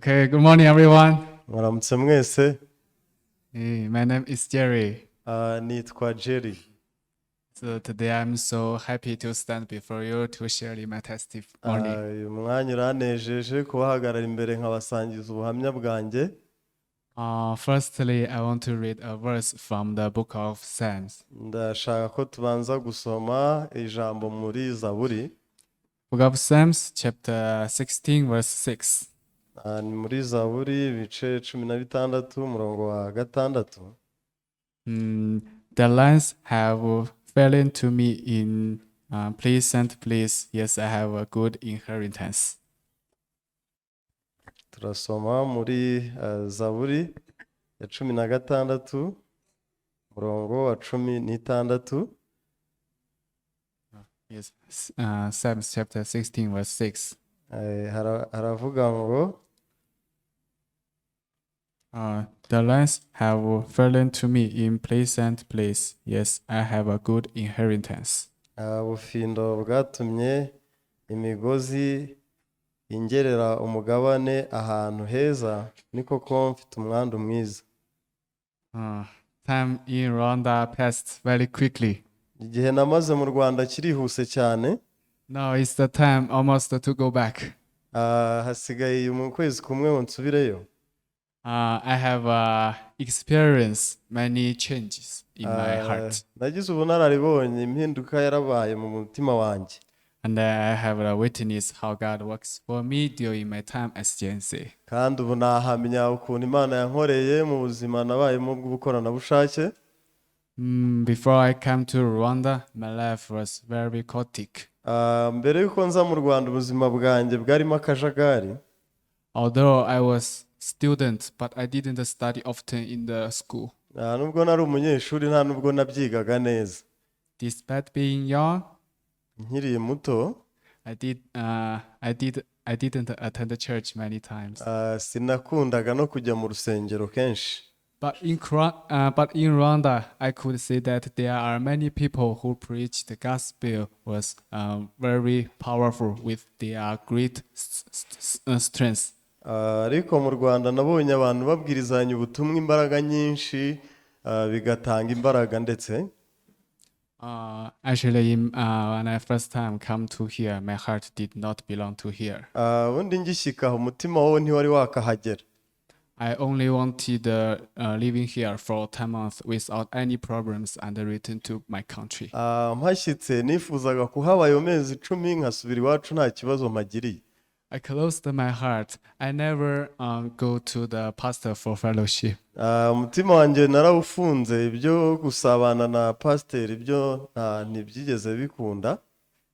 Okay, good morning, everyone. Mwaramutse mwese. Hey, my name is Jerry. Ah, nitwa Jerry. So today I'm so happy to stand before you to share my testimony. Ah, uyu mwanya uranejeje kubahagarara imbere nkabasangiza ubuhamya bwanjye. Firstly, I want to read a verse from the book of Psalms. Ndashaka ko tubanza gusoma ijambo muri Zaburi. Book of Psalms, chapter 16, verse 6. Ah, ni muri Zaburi ibice 16 umurongo wa 6. The lines have fallen to me in pleasant place. Yes, I have a good inheritance. Turasoma muri Zaburi ya 16 umurongo wa 16. Yes, Psalms chapter 16, verse 6. Eh, haravuga ngo: The lines have fallen to me in pleasant place. Yes, I have a good inheritance. Ah, ubufindo bwatumye imigozi ingerera umugabane ahantu heza, ni koko mfite umwandu mwiza. Time in Rwanda passed very quickly. Igihe namaze mu Rwanda kirihuse cyane. Now it's the time almost to go back. Ah, hasigaye mu kwezi kumwe ngo nsubireyo. I have experienced many changes in my Ah, heart. Nagize ubunararibonye, impinduka yarabaye mu mutima wanjye. And I have a witness how God works for me during my time as GNC. Kandi ubu nahamya ukuntu Imana yankoreye mu buzima nabayemo bw'ubukoranabushake. Before I came to Rwanda, my life was very chaotic. Ah, mbere y'uko nza mu Rwanda ubuzima bwanjye bwarimo akajagari. Although I was student, but I didn't study often in the school. Ah, nubwo nari umunyeshuri nta nubwo nabyigaga neza. Despite being young, Nkiri muto, I didn't attend the church many times. Ah, sinakundaga no kujya mu rusengero kenshi. But in Rwanda, I could see that there are many people who preach the gospel was very powerful with their great strength. Ah, ariko mu Rwanda nabonye abantu babwirizanya ubutumwa imbaraga nyinshi, ah, bigatanga imbaraga ndetse. Actually, when I first time come to here, my heart did not belong to here. Ah, ubundi ngishyika aho umutima wowe ntiwari wakahagera. I only wanted living here for 10 months without any problems and return to my country. Ah, mpashyitse nifuzaga kuhaba ayo mezi 10 nkasubira iwacu nta kibazo mpagiriye. I closed my heart. I never go to the pastor for fellowship. Ah, umutima wanjye narawufunze, ibyo gusabana na pasiteri ibyo nta ntibyigeze bikunda.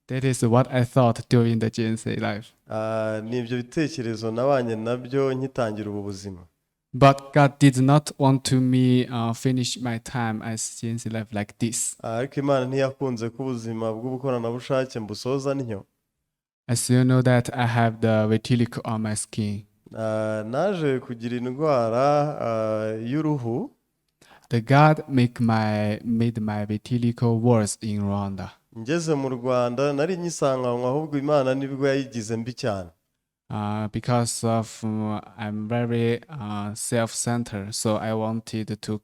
That is what I thought during the GNC life. Ah, ni ibyo bitekerezo nabanye nabyo nkitangira ubu buzima. But God did not want to me finish my time as GNC life like this. Ah, ariko Imana ntiyakunze ko ubuzima bw'ubukoranabushake mbusoza ntyo. As you know that I have the vitiligo on my skin. Ah, naje kugira indwara, ah, y'uruhu. The God make my made my vitiligo worse in Rwanda. Ngeze mu Rwanda nari nyisanganywe, ahubwo Imana nibwo yayigize mbi cyane. Because of I'm very self-centered, so I wanted to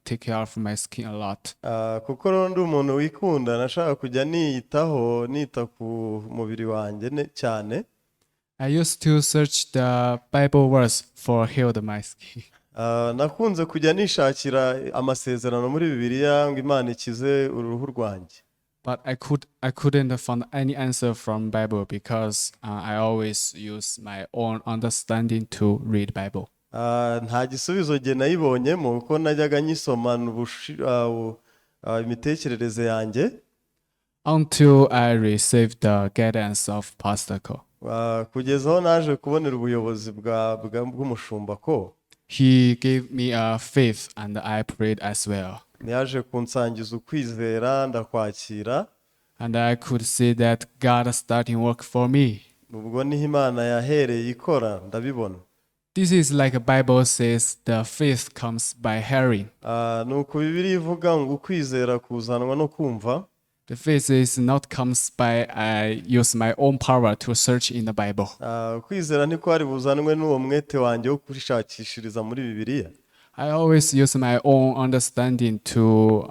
take care of my skin a lot. Ah, kuko rero ndi umuntu wikunda, nashaka kujya niyitaho, nita ku mubiri wanjye cyane. I used to search the Bible verse for healed my skin. Ah, nakunze kujya nishakira amasezerano muri Bibiliya ngo Imana ikize uruhu rwanjye. But I couldn't find any answer from Bible because I always use my own understanding to read Bible. Ah, nta gisubizo jye nayibonyemo kuko najyaga nyisomana imitekerereze yanjye. Until I received the guidance of Pastor Ko. Ah, kugeza aho naje kubonera ubuyobozi bw'umushumba Ko. He gave me a faith and I prayed as well. Yaje kunsangiza ukwizera ndakwakira. And I could see that God starting work for me. Ubwo niho Imana yahereye ikora ndabibona. This is like Bible says, the faith comes by hearing. Ah, ni uku Bibiliya ivuga ngo ukwizera kuzanwa no kumva. The faith is not comes by I use my own power to search in the Bible. Kwizera ntikwari buzanwe n'uwo mwete wanjye wo kurishakishiriza muri Bibiliya. I always use my own understanding to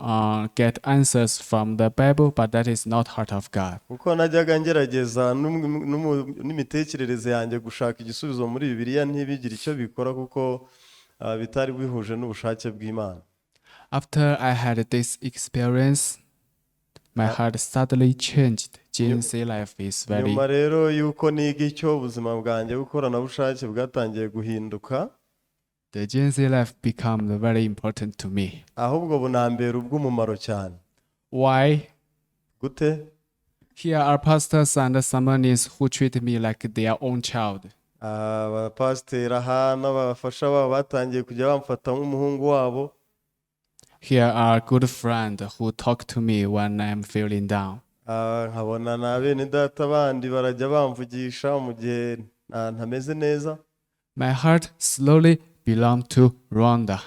get answers from the Bible, but that is not heart of God. Kuko najyaga ngerageza n'imitekerereze yanjye gushaka igisubizo muri Bibiliya, ntibigire icyo bikora kuko bitari bihuje n'ubushake bw'Imana. After I had this experience, my heart suddenly changed. GNC life is very Nyuma rero y'uko niga icyo, ubuzima bwanjye bw'ukoranabushake bwatangiye guhinduka. The GNC life become very important to me. Ahubwo bunambera ubw'umumaro cyane. Why? Gute? Here are pastors and summoners who treat me like their own child. Abapasiteri aha n'abafasha babo batangiye kujya bamfata nk'umuhungu wabo. Here are good friends who talk to me when I'm feeling down. Nkabona na bene data bandi barajya bamvugisha mu gihe ntameze neza. My heart slowly belonged to Rwanda.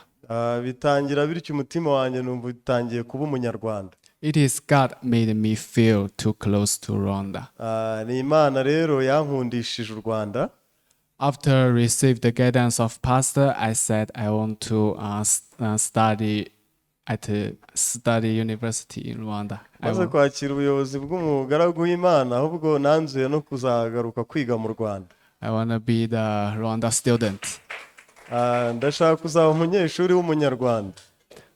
Bitangira bityo, umutima wanjye numva utangiye kuba umunyarwanda. It is God made me feel too close to Rwanda. Ni Imana rero yankundishije u Rwanda. After received the guidance of pastor, I said I want to study at a study university in Rwanda. I Maze kwakira ubuyobozi bw'umugaragu w'Imana, ahubwo nanzuye no kuzagaruka kwiga mu Rwanda. I want to be the Rwanda student. Ndashaka kuzaba umunyeshuri w'umunyarwanda.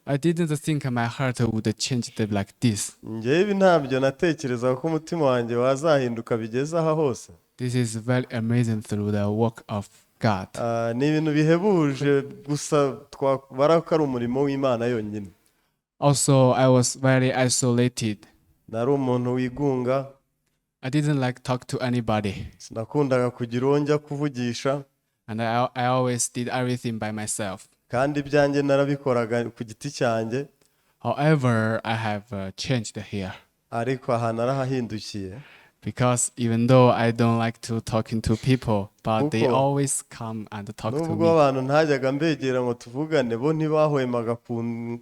I didn't think my heart would change like this. Njyewe ibi ntabyo natekerezaga ko umutima wanjye wazahinduka bigeze aha hose. This is very amazing through the work of God. Ni ibintu bihebuje gusa twabara ko ari umurimo w'Imana yonyine. Also, I was very isolated. Nari umuntu wigunga. I didn't like talk to anybody, Sinakundaga kugira uwo njya kuvugisha. And I always did everything by myself. Kandi ibyanjye narabikoraga ku giti cyanjye. However, I have changed here Ariko aha narahahindukiye. Because even though I don't like to talking to people, but they Kuko always come and talk to nubwo me. Abantu ntajyaga mbegera ngo tuvugane, bo ntibahwemaga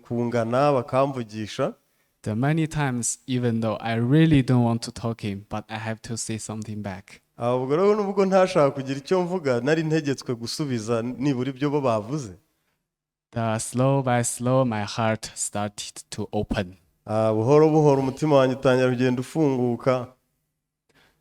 kungana bakamvugisha. The many times, even though I really don't want to talk him, but I have to say something back. Ubwo rero nubwo ntashaka kugira icyo mvuga, nari ntegetswe gusubiza nibura ibyo bo bavuze. The slow by slow, my heart started to open. Buhoro buhoro umutima wanjye utangira kugenda ufunguka.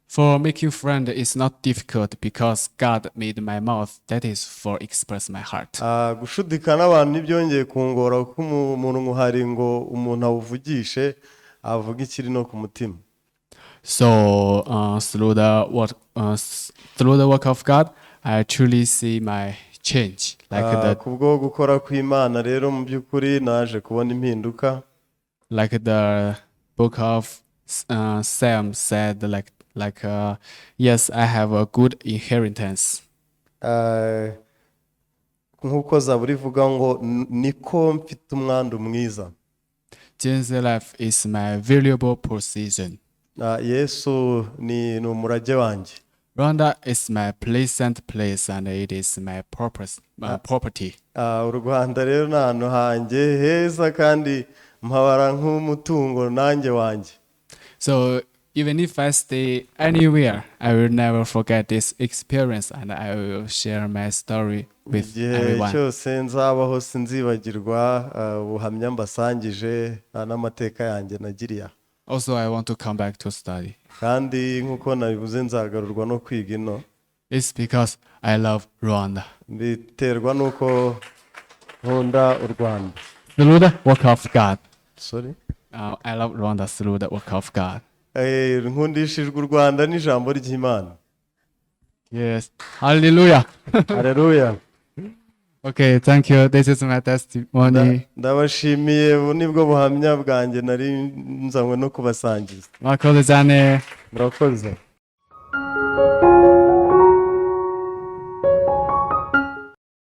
For making friend is not difficult because God made my mouth. That is for express my heart. Gushudika n'abantu ntibyongeye kungora kuko umunwa uhari ngo umuntu awuvugishe, avuge ikiri no ku mutima. So through the work of God, I truly see my change. Like the Kubwo gukora kw'Imana rero, mu by'ukuri naje kubona impinduka. Like the book of Psalm said, like, yes, I have a good inheritance. Nk'uko Zaburi ivuga ngo "Niko mfite umwandu mwiza." Jesus life is my valuable possession. Yesu ni umurage wanjye. Rwanda is my pleasant place and it is my purpose, property. U Rwanda rero ni ahantu hanjye heza kandi mpabara nk'umutungo nanjye wanjye. So even if I stay anywhere, I will never forget this experience and I will share my story with Igihe everyone. Cyose nzabaho sinzibagirwa ubuhamya mbasangije n'amateka yanjye nagiriye aha. Also, I want to come back to study. Kandi nk'uko nabivuze, nzagarurwa no kwiga ino. It's because I love Rwanda. Biterwa n'uko nkunda u Rwanda. Through the work of God. Sorry. I love Rwanda through the work of God. Nkundishijwe u Rwanda n'ijambo ry'Imana. Yes. Hallelujah. Haleluya. Okay, thank you. This is my testimony. Ndabashimiye, ubu nibwo buhamya bwanjye nari nzanywe no kubasangiza. Murakoze cyane. Murakoze.